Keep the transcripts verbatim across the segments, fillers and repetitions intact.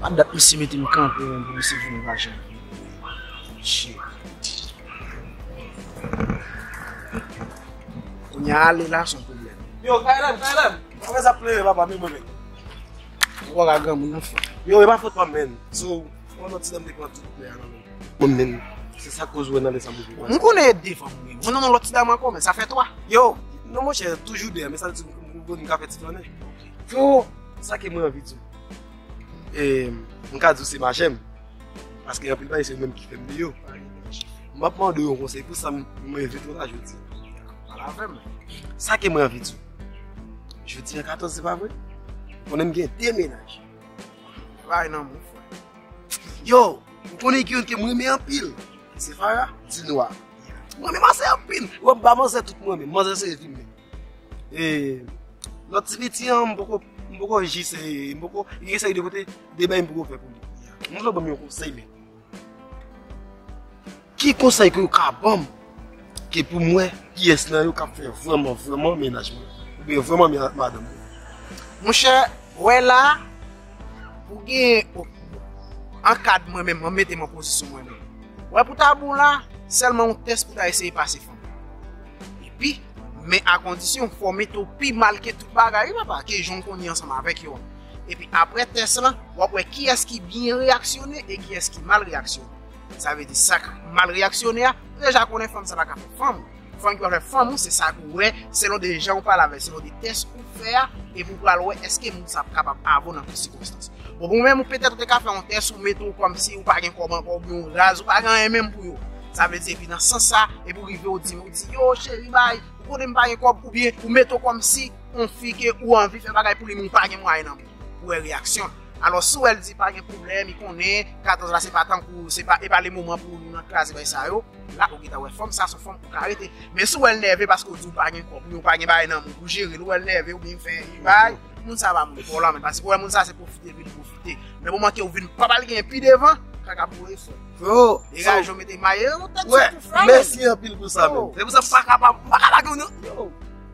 Pa dat misye mete m kanpe menm pou misye vini pa janm vini. Shit. Kounye a ale la se yon pwoblèm. Yo, Kaylan, Kaylan! Kòman sa plere, papa, men mwen menm. Ou pa ka granmoun non, frè. Yo, e pa fòt pa m, menn. So, yon lòt ti dam te pran tout plè a nan men m. Mwen menm, se sa k koz ou wè nan lè sa m rive. M konnen e de fanm ou ye. Mwen nan yon lòt ti dam ankò, men sa fè twa. Yo, non, monchè, toujou de, men sa vle di m, m, m, m ka fè ti flannen. Yo, sa ke mwen anvi di w. E, m ka di w se machè m. Paske anpil bagay se yo menm ki fè m li yo. M ap mande w yon konsèy pou sa m, mwen envite w la jodi a. Pale avè m. Sa ke mwen anvi di w. Jodi a katòz, se pa vre? Konnen m gen de mennaj. Bay nan moun, frè. Yo, ou konnen ki youn ke m renmen anpil? Se Farah, di nwa. M renmen manzè anpil. Wè, m ba manzè tout mwen menm. Manzè se vi m menm. E, lòt ti piti an, m poko, m poko jis, e, m poko, li gen seri de kote, de bagay m poko fè pou li. M vle ban m yon konsèy, men. Ki konsèy ke ou ka ban m, ke pou m wè kiyès nan yo k ap fè vrèman, vrèman mennaj mwen? Oubyen vrèman men-, madanm mwen? Monchè, wè la, pou gen an kad mwen menm, mwen mete m an pozisyon mwen menm. Wè pou ta bon la, sèlman yon tès pou ta eseye pase fanm. Epi, men a kondisyon, fò w mete w pi mal ke tout bagay, wi papa, ke jan w konn ye ansanm avèk yo. Epi apre tès lan, w ap wè kiyès ki byen reyaksyone e kiyès ki mal reyaksyone. Sa vle di sa k mal reyaksyone a, ou deja konnen fanm sa pa ka fè fanm ou. Fanm ki pa fè fanm ou, se sa k ou wè, selon de jan ou pale avè l, selon de tès ou fè a, epi ou pral wè èske moun sa ap kapab avè w nan tout sikonstans. Bon, pou ou menm, ou petèt ou te ka fè yon tès, ou mete w kòmsi ou pa gen kòb ankò, oubyen ou raz, ou pa gen anyen menm pou yo. Sa vle di, epi nan sans sa, epi ou rive, ou di, ou di, yo, cheri, bay, ou konnen m pa gen kòb, oubyen ou mete w kòmsi yon fi ke ou anvi fè bagay pou li, men ou pa gen mwayen nan men w. Pou wè reyaksyon l. Alò, si w wè l di pa gen pwoblèm, li konnen, katòz la se pa tankou, se pa, e pa le moman pou nou nan kraze bagay sa yo, la ou gentan wè fanm sa se yon fanm ou ka rete. Men si w wè l nève paske w di w pa gen kòb, oubyen w pa gen bagay nan men w pou jere l, ou wè l nève oubyen l fè bagay, moun sa pa moun pou w la, men paske w wè moun sa se pwofite, vin pwofite. Men moman ke w vin pa pral gen pi devan, kaka pou w fè. Freo, degaje w mete mayo, yon tèt wè, sou tou fry. Mèsi anpil pou sa menm. Se pou sa m pa ka pa, m pa ka lage w non. Yo,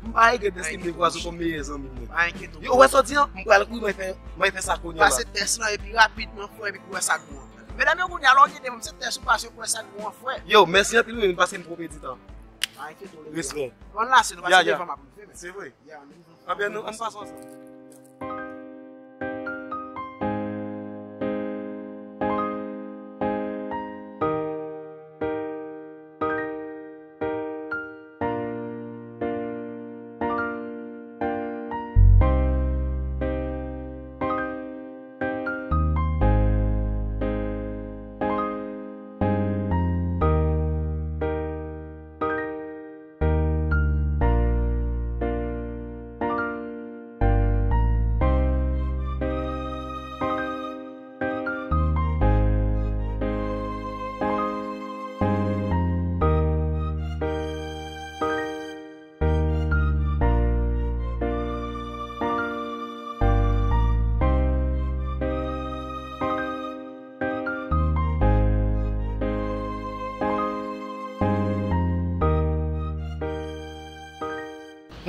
m pa regrèt dèske m te kwaze w kòm meyè zanmi m. Pa enkyete w. Yo, ou wè sa w di an? M pral kouri, mwen fè, mwen fè sa kounye a la. Pase tès lan epi rapidman, frè, epi pou wè sa k bon an. Medam yo kounye a, lè w gen de fanm, se tès ou pase pou wè sa k bon an, frè. Yo, mèsi anpil wi, paske m twò pèdi tan. Pa enkyete w, respè. Ann lase nou, paske devan m ap rive, men. Se vre. Ya, nou Anbyen, nou, ann pase ansanm.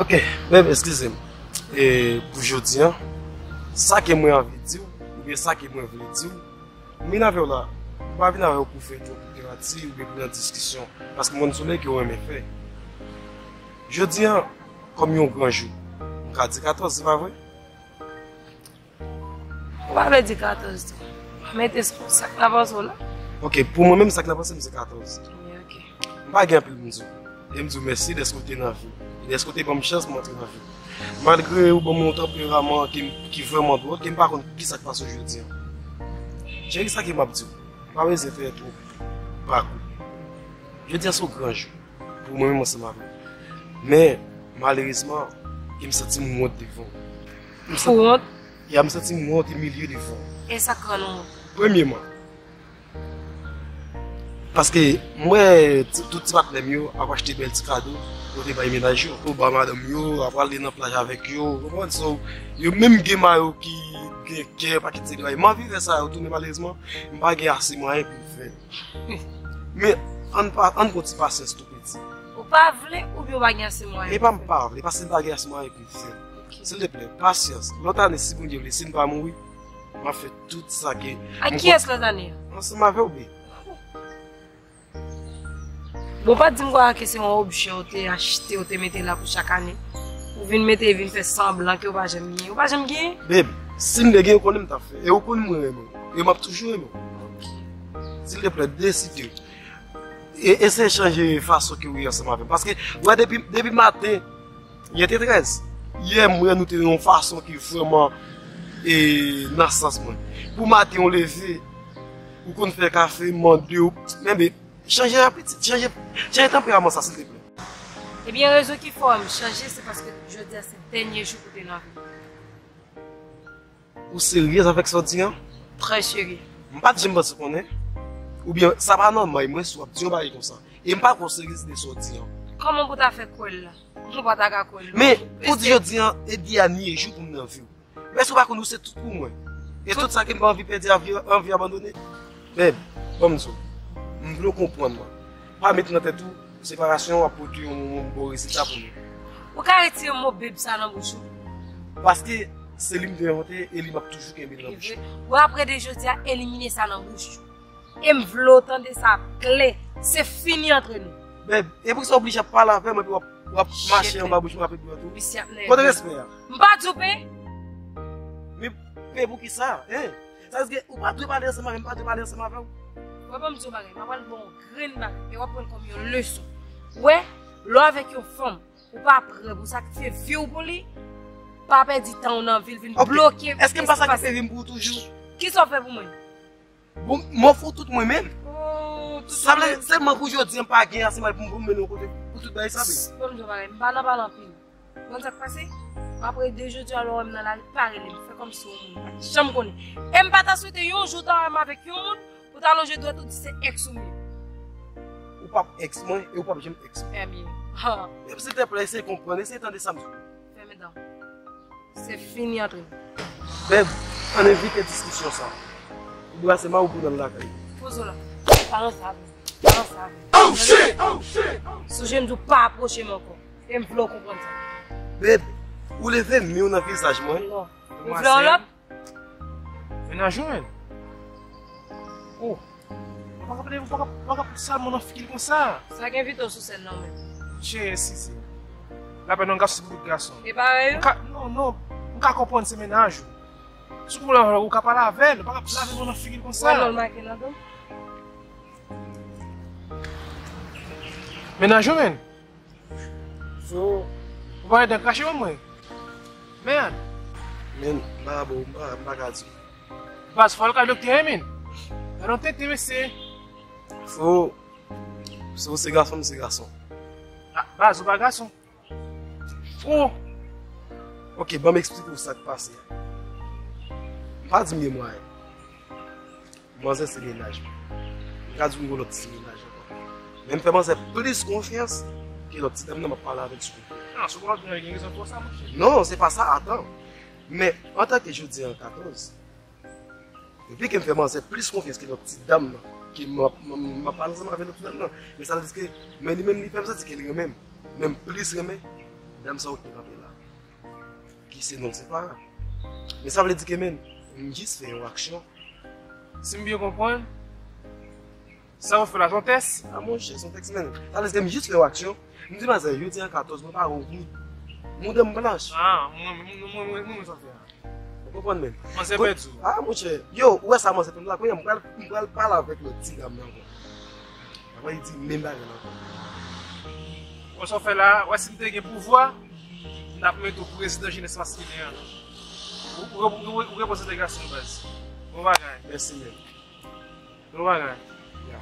Ok, men eskize m. E pou jodi a, sa ke mwen anvi di w, oubyen sa ke mwen vle di w, m vin avè w la, m pa vin avè w pou fè twòp literati oubyen pou nan diskisyon, paske m konn se yon nèg ke w renmen fè. Jodi a, kòm yon gran jou, m ka di katòz, se pa vre? Ou pa vle di katòz tou. Mete sa k nan panse w la. Ok, pou mwen menm, sa k nan panse m se katòz. Ok. M pa gen anpil pou m di w. E m di w mèsi dèske w te nan vi. E dèske w te ban m chans pou m antre nan vi. Malgre ou ban m yon tanperaman ki, ki vrèman dwòl, ke m pa konn kisa k pase w jodi a. Cheri, sa ke m ap di w, ou pa bezwen fè twòp bakou. Jodi a se yon gran jou. Pou mwen menm ansanm avè w. Men, malerezman, e m santi m wont devan w. M santi, ou wont? Ya, m santi m wont, imilye devan w. E sa k rann ou wont? Premyeman, paske m wè ti, tout ti patnè m yo ap achte bèl ti kado pou te bay mennaj yo, pou ba madanm yo, ap ale nan plaj avèk yo, ou konprann? So, yo menm gen mayo ki gen kè, pakèt seri de bagay. M anvi fè sa yo tou, men malerezman, m pa gen ase mwayen pou m fè l. Men, ann pa, ann gon ti pasyans tou piti. Ou pa vle oubyen ou pa gen ase mwayen? E pa m pa vle, paske m pa gen ase mwayen pou m fè l. Ok. Silteplè, pasyans. Lòt ane, si Bondye vle, si m pa mouri, M ap fè tout sa ke... Ak kiyès lòt ane a? Ansanm avè w, babe. Bon, pa di m kwa ke se yon objè ou te achte, ou te mete la pou chak ane. Ou vin mete, vin fè sanblan ke ou pa janm genyen. Ou pa janm genyen. Babe, si m te genyen, ou konnen m t ap fè. E ou konn mwen renmen w. E m ap toujou renmen w. Silteplè, deside w. E eseye chanje fason ke ou ye ansanm avè m. Paske, wè, depi, depi maten, yè te trèz. Yè, m wè nou te nan yon fason ki vrèman, e, nan sans mwen. Pou maten, ou leve, ou konn fè kafe, mande w, men, men, chanje apeti, chanje, chanje tanperaman sa, silteplè. Ebyen, rezon ki fè w wè m chanje, se paske jodi a se dènye jou pou w te nan vi m. Ou serye avèk sa w di an? Trè serye. M pa t janm panse w konnen. Oubyen, sa pa nòmal, mwen, si w ap di yon bagay konsa. E m pa kwè w serye de sa w di an. Kòman pou w ta fè kwè l la? Ou pa ta ka kwè l, non. Men, ou di jodi an, e dènye jou pou m nan vi w. Men si w pa konn, ou se tout pou mwen. E tout sa ke m pa anvi pèdi, anvi, anvi abandone. Babe, ban m di w. M vle w konprann mwen. Pa met nan tèt ou, separasyon an ap pwodui yon, yon bon rezilta pou nou. Ou ka retire mo babe sa nan bouch ou? Paske se li m te envante e li m ap toujou kenbe l nan bouch mwen. Ou apre de jodi a, elimine sa nan bouch ou. E m vle w tande sa klè. Se fini antre nou. Babe, e poukisa w oblije ap pale avè m epi w ap, w ap mache anba bouch mwen avèk dwèt ou? Misye ap nève. Kote respè a? M pa di w pe? Men pe poukisa, hein? Sa vle di ke ou pa dwe pale ansanm avè m, m pa dwe pale ansanm avè w. Wè, ban m di w bagay, m ap pral ba w yon grenn bagay, e w ap pran l kòm yon leson. Wè, lè w avèk yon fanm, ou pa prè pou sa ki fè vi w pou li, pa pèdi tan w nan vi l, vin bloke espas li. Èske m pa sakrifiye vi m pou ou toujou? Kisa w fè pou mwen? Bon, m ofri w tout mwen menm. Oh, tout ou menm. Sa vle di sèlman pou jodi an m pa gen ase mwayen pou m, pou m mennen w kote pou tout bagay sa, babe. Ban m di w bagay, m pa nan pale anpil. Ou konn sa k pase? Apre de jodi a, lè w wè m nan lari, pa rele m. Fè kòmsi w moun pa t janm konnen. E m pa ta swete yon jou w ta wè m avèk yon moun, pou w ta lonje dwèt ou di se èks ou m ye. Ou p ap èks mwen, e ou p ap janm èks mwen. Ebyen. Ha. Babe, silteplè, eseye konprann, eseye tande sa m di w. Fèmen dan w. Se fini antre nou. Babe, ann evite diskisyon sa. Ou brase m a ou pou nan lakay. Poze w la. Pa nan sa, pa nan sa. Oh shit! Oh shit! Sonje m di w pa apwoche m ankò. E m vle w konprann sa. Babe, ou leve men w nan vizaj mwen. Non. Ou vle yon lòt? Mennaj ou, menn. Oh. Ou pa ka pale, ou pa ka, ou pa ka fout salmon nan figi l konsa. Sa k envite w sou sèn nan, menn? Che, Sizi. Lapèn yon gason se pou tout gason. E parèy ou? Non, non. M ka konprann se mennaj ou. Si w konprann ou ka pale avè l, ou pa ka lave men w nan figi l konsa. Ou wè non l make nan do m? Mennaj ou, menn. Freo. Ou pa gen dan krache ban mwen. Men. Men, m pa bon, m pa, m pa ka di. Baz, fò al kay doktè, men. Gade yon tete, mesye. Freo, si w se gason, m se gason. Ah, baz, ou pa gason. Freo. Ok, ban m eksplike w sa k pase a. M pa di m gen mwayen. Manzè se mennaj mwen. M ka di w m gen lòt ti mennaj ankò. Men m fè manzè plis konfyans ke lòt ti dam nan m ap pale avè l sou kote. Ah, sou kote gen rezon pou sa, monchè. Non, se pa sa, atan. Men, antanke jodi an katòz, epi ke m fè manzè plis konfyans ke lòt ti dam nan, ke m ap, m, m ap pale ansanm avè lòt ti dam nan. Men sa vle di ke, men li menm li fè m santi ke li renmen m. Men m plis renmen dam sa ou te kanpe la. Ki se non, se pa. Men sa vle di ke, men, m jis fè yon aksyon. Si m byen konprann, sa w fè la, se yon tès? Ah, monchè, se yon tès, men. Sa vle di ke m jis fè yon aksyon. M di manzè, jodi an katòz, mwen pa wè w, mouda m blanch. Ah, mwen, mwen, mwen, mwen, mwen, sa fè a. Ou konprann, men? Manzè pèdi w. Ah, monchè. Yo, ou wè sa manzè fè m la, kounye a, m pral, m pral pale avèk lòt ti dam nan ankò. Apre, li di menm bagay la ankò. Wè sa w fè la, wè si m te gen pouvwa, m t ap mete w prezidan jenès maskilen an. Ou, ou, ou, ou, ou reprezante gason baz. Bon bagay. Mèsi, men. Bon bagay. Ya.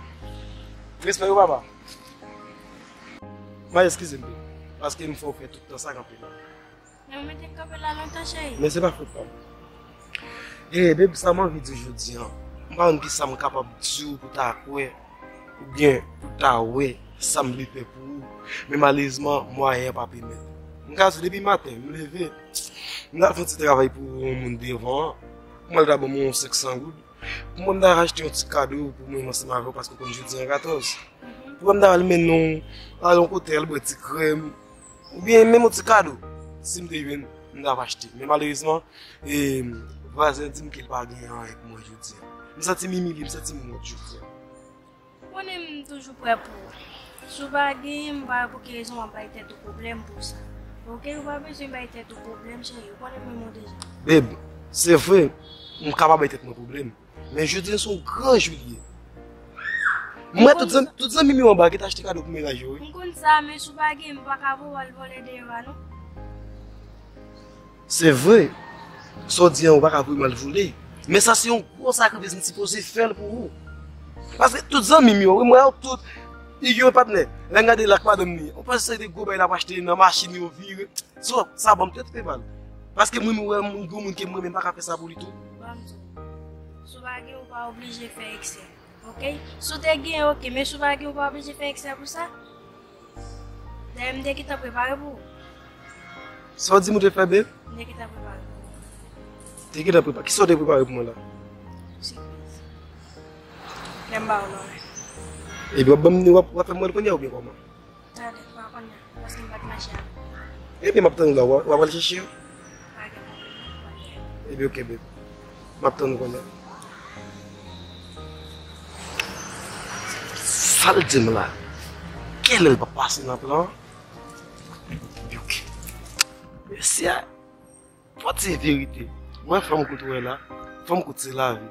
Respè yo, papa. Mwen eskize m, babe, paske m fè w fè tout tan sa kanpe la. Men ou mete m kanpe la lontan, cheri. Men se pa fòt pa m. Eh, babe, sa m anvi di w jodi an, m pa konn kisa m kapab di w pou ta kwè, oubyen pou ta wè sa m vle fè pou ou. Men malerezman, mwayen an pa pèmèt. M ka di w depi maten, m leve, m t al fè yon ti travay pou yon moun devan an. Mwen, l ta ban mwen yon senk san goud. Pou mwen, m ta achte yon ti kado pou mwen ansanm avè w, paske w konn jodi an katòz. Pou mwen, m ta al mennen w al yon kote, al bwè ti krèm, oubyen menm yon ti kado. Si m te jwenn, m ta ap achte. Men malerezman, e, Vwazen di m ke l pa gen anyen pou mwen jodi a. M santi m imilye, m santi m wont jodi a. Konnen m toujou prè pou ou. Si w pa genyen, m pa wè pou ki rezon w ap bay tèt ou pwoblèm pou sa. Oke, ou pa bezwen bay tèt ou pwoblèm, cheri. Ou konnen m renmen w deja. Babe, se vre, m ka pa bay tèt mwen pwoblèm. Men jodi a se yon gran jou li ye. M wè tout zanmi, tout zanmi m yo anba ki t achte kado pou mennaj yo, wi. M konn sa, men si w pa gen, m pa ka voye w al vòlè deyò a, non. Se vre, sa w di an, ou pa ka voye m al vòlè. Men sa se yon gwo sakrifis, m sipoze fè l pou ou. Paske tout zanmi m yo, wi, m wè yo tout, yo patnè. Lè m gade l ak madanm li, yon seri de gwo bagay l ap achte nan machin yo vire. So, sa ban m tèt fè mal. Paske mwen, mwen, mwen, gwo moun ke mwen menm pa ka fè sa pou li tou. Ban m di w, si w pa gen, ou pa oblije fè eksè. Oke? Si w te gen, oke, men si w pa gen, ou pa oblije fè eksè pou sa. Dayè, m te gentan prepare pou ou. Sa w di m ou te fè, babe? M te gentan prepare pou ou. Te gentan prepare. Kisa w te prepare pou mwen la? Sipriz. Lè m ba w lòrèy. Epi w ap ban m, w ap, w ap fè m wè l kounye a oubyen kòman? Talè, pa kounye a, paske m pa t mache avè w. Ebyen, m ap tann ou la, w a, w a pral chèche yo? Pa gen pwoblèm, m ap pran lè. Ebyen, oke, babe. M ap tann ou kounye a. Sa l di m la? Kèlè l p ap pase nan plan an? Ebyen, oke. Mesye a. Fò di verite. Mwen fanm kout wè la, fanm kout se lavi.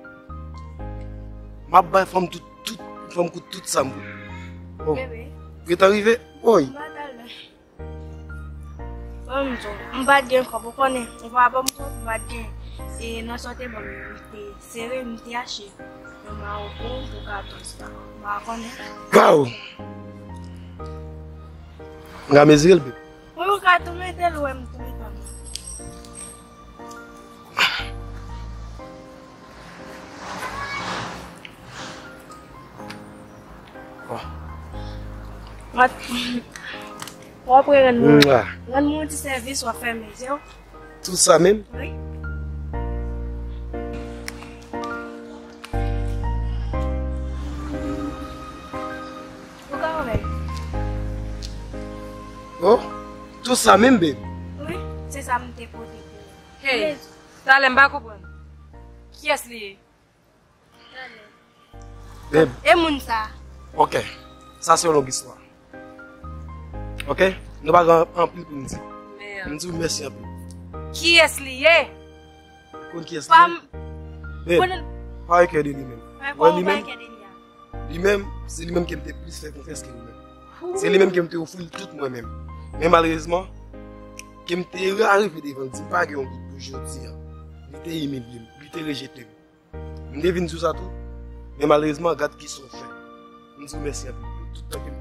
M ap bay fanm tout, tout, fanm kout tout sa m kout. Bon. Bebe. Gentan rive? Woy. M pa talè. Bon, m di w, m pa t gen kòb, ou konnen, ou pa ban m kòb, m pa t gen. E nan sa w te ban m, m te sere, m te achte yon mawo pou, pou katòz la. M pa konnen. Waw! M ka mezire l, babe. Wi, ou ka tou mete l, wè m tou mete l. Bon. W ap, w ap rann mwen, mwa, rann mwen yon ti sèvis, w ap fèmen je w. Tou sa menm? Wi. Ou ka wè. Oh, tou sa menm, babe? Wi, se sa m te pote pou ou. Hey, talè m pa konprann. Kiyès li ye? Talè. Babe. E moun sa? Ok, sa se yon long istwa. Ok? Nou pa gen anpil pou n di. M di w mèsi anpil. Kiyès li ye? Konn kiyès li ye? Babe, pa enkyete de li menm. Wè li menm? Li menm, se li menm ke m te plis fè konfyans ke li menm. Se li menm ke m te ofri l tout mwen menm. Men malerezman, ke m te arive devan l, di m pa gen yon goud pou jodi a. Li te imilye m, li te rejete m. M te vin di w sa tou, men malerezman, gad kisa w fè. M di w mèsi anpil pou tout tan ke m